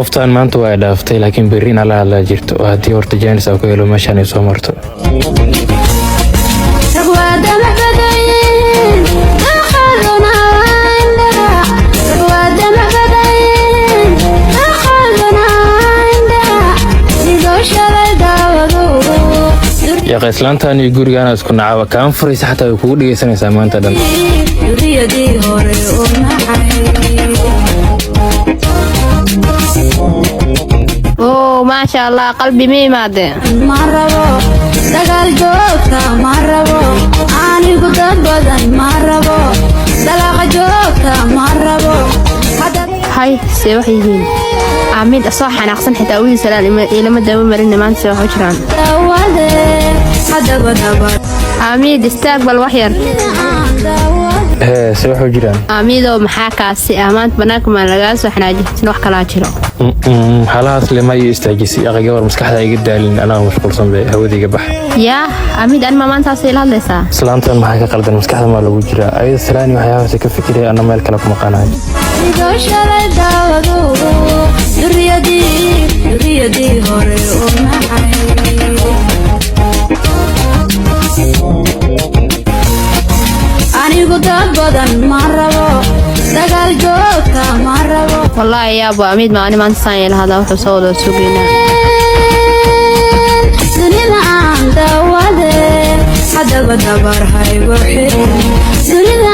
Qoftaan maanta waa dhaaftay, laakiin berri in ala hadlaa jirto oo haddii horta jaanis aan ku helo meeshaan ay soo marto. Yaqa, islaantan iyo gurigaana isku nacaaba. Kaan furaysa xataa way kugu dhegeysanaysaa maanta dhan. Duriyadii hore u nacay. Oo, maasha Allah, qalbi ma imaadeen? Ma rabo dagaal joogta, ma rabo anigu dad badan, ma rabo dalaaqa joogta, ma rabo. Hay, see wax yihiin? Amiid asoo xanaaqsan xitaa wiil salaan ilama daba marin maanta. See wax u jiraan? Daawade haddaba dabar. Amiid, istaag bal wax yar. Hee, see waxu jiraan? Amiidow, maxaa kaasi ah? Maanta banaanka maan lagaa soo xanaajin? Wax kalaa jiro? Halahaas lema iyo istaajisay. Yaqa, gabar maskaxda iga daalin, anaa mashquulsan be, hawadayga bax. Yaa Amiid, anima maantaas ila hadlaysaa? Islaantan maxaa ka qaldan? Maskaxda maa lagu jiraa? Ayada salaani waxyaabahaas ka fikiraya, anna meel kale kuma qanahay. Sidoo shalay daawado duriyadii, duriyadii hore u nacay. Anigu dad badan ma rabo, dagaal joogta ma rabo. Wallaahi yaabo, Amiid ma ani maanta saan ila hadlaa? Wuxuu soo wada sugaynaa. Dunida aan daawade haddaba dabar haygu xirin dunida.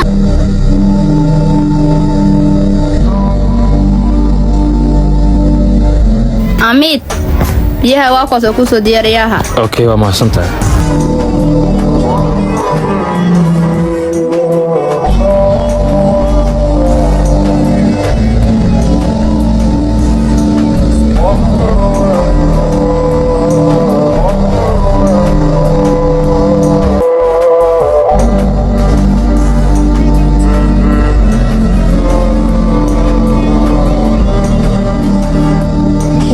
Amiid, biyaha waa kuwaas oo kusoo diyaariyaha. Okay, waa mahadsantahay.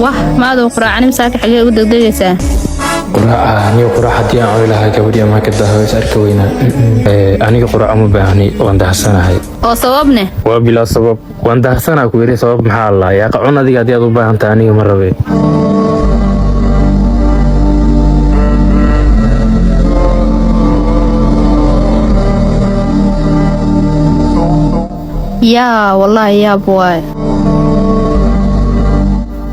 Wah, maaduu quraacani masaaka? Xagee ugu degdegaysaa? Quraaca? Aniga quraac haddii aan cuni lahaa, gabadhii amaa ka daaha is arki weynaa. Aniga quraaca uma baahni, waan dahsanahay. Oo sababne? Waa bilaa sabab, waan dahsanaa ku yidhi. Sabab maxaa allaa? Yaaqa, cun adiga haddii aad u baahan tahay, aniga ma rabe. Yaa, wallaahi yaab waay.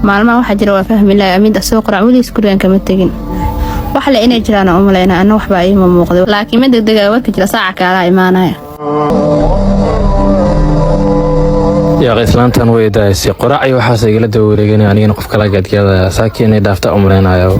Maalmaha waxaa jira waa fahmi lahay. Amiid asoo quraac weligiis gurigan kama tegin. Wax le inay jiraan u malaynaa, anna waxbaa iima muuqday, laakiin ma degdega. Warka jira saaca kaalaa imaanaya. Yaaqa, islaantan way daayisay. Quraac iyo waxaas igala daba wareeganaya, anigana qof kala gaadgaadaya. Saakii inay dhaafta u malaynayo.